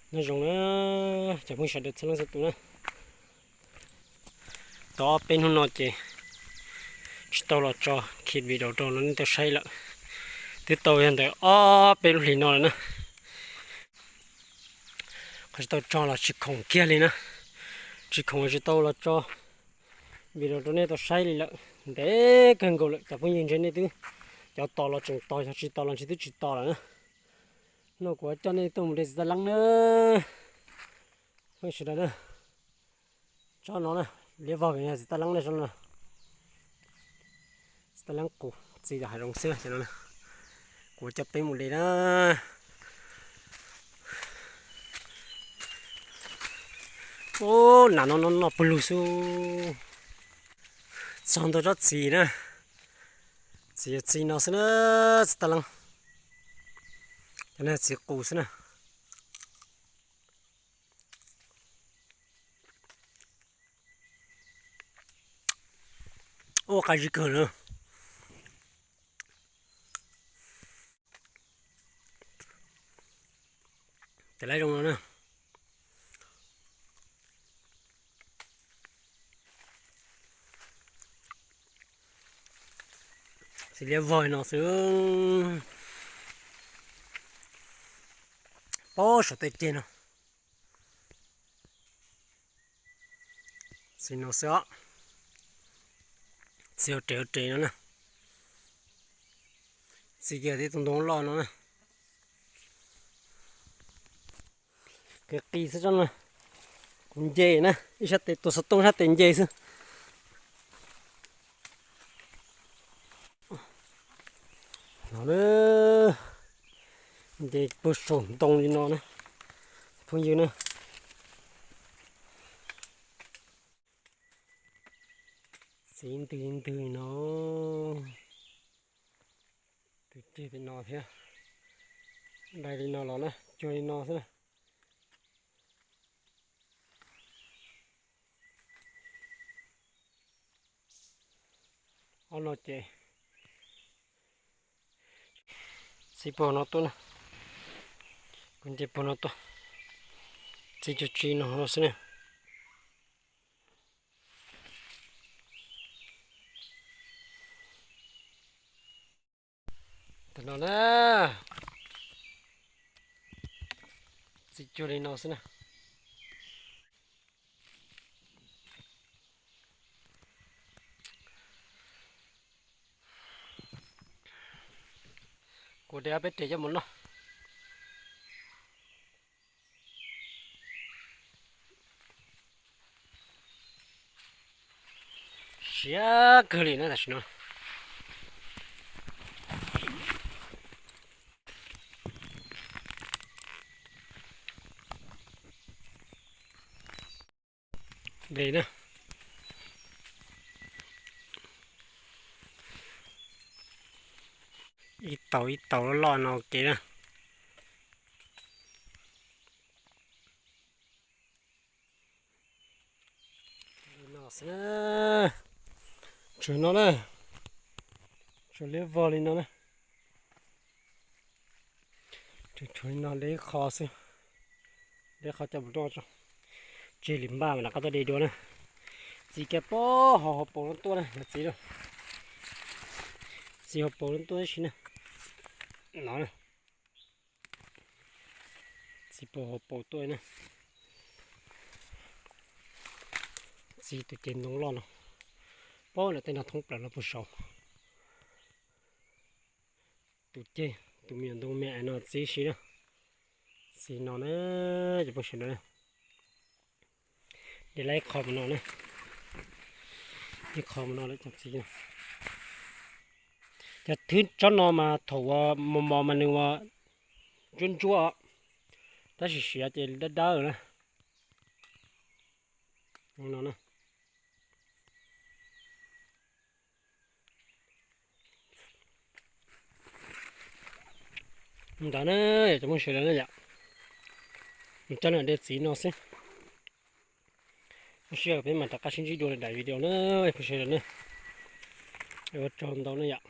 Nyob zoo na cov phooj ywg sawv daws txhua leej txhua tus na. Tau ob peb hnub no ces tsis tau los tso clip video rau nej tau saib lawm. Twb tau yog ntawm ob peb lub hlis no lawm na. Qhov tsis tau tso los tsis khoom kiag li na. Tsis khoom tsis tau los tso video rau nej tau saib li lawm. Ntev kawg nkaus lawm cov phooj ywg, ntshe nej twb, cov tos los tseem tos, cov tsis tos los ntshe twb tsis tos lawm na. No kuv coj nej tuaj mus de txiv taj leeb na. Phooj ywg sawv daws na, tsob no na, liab vog txiv taj leeb na, tsob no. Txiv taj leeb qus, txiv hav zoov xwb no. Kuv coj peb mus de na. Ub, nas no no noj pawg lug xwb. Txog ntua tsob txiv na. Txiv yog txiv no xwb na, txiv taj leeb. Cov no txiv qus xwb na. Ub, qab zib kawg na. Tes laib zoo no na. Txiv liab vog no xwb. Pob saum tej ceg no. Txiv no xwb os. Txiv ua res ua res no na. Txiv kiag tib tug ntoo loj no na. Kev qis xwb tsob no. Kuv nce na, ib sab tes tuav xov tooj sab tes nce xwb. No na, nce puag saum ntoo li no na, phooj ywg na. Txiv ntws ntws no. Tus ceg li no thiab. Dai li no los na, cuag li no xwb na. Ob no ces txiv puag no tuaj na. Kuv nce puag no tuaj. Txiv cuag tsi no no xwb na. Tam no na, txiv cuag li no xwb na. Kuv de ob peb res coj mus noj. Siab kawg li na tam sim no. Npe na, ib taus ib taus loj loj no ua ke na. Li no xwb na. Tshuav no na, tshuav liab vog li no na. Tshuav li no, de ib qho xwb, de ib qho coj mus noj tso. Tseg li npaj mas rov qab tuaj de dua na. Txiv kiag puag hauv paus no tuaj na, txiv, txiv hauv paus no tuaj ib si na. No na. Txiv puag hauv paus tuaj na. Txiv tus ceg ntoo loj no, puag nram tej no thoob plaws no puag saud. Tus ceg, tus me nyuam ntoo me no txiv si na. Txiv no na, cov phooj ywg sawv daws na. De lawm ib qho mus no na. Ib qho mus no lawm cov txiv no. Cov thwb tsob no mas thaum uas mos mos mas nws ua ntsuab ntsuab, tab sis siav ces dawb dawb na. No na. Ntawd na, cov phooj ywg sawv daws na yom. Coj nej de txiv no xwb. Lub sij hawm peb mam rov qab sib ntsib dua daim video na, phooj ywg sawv daws na. Ua tsaug ntau na yom.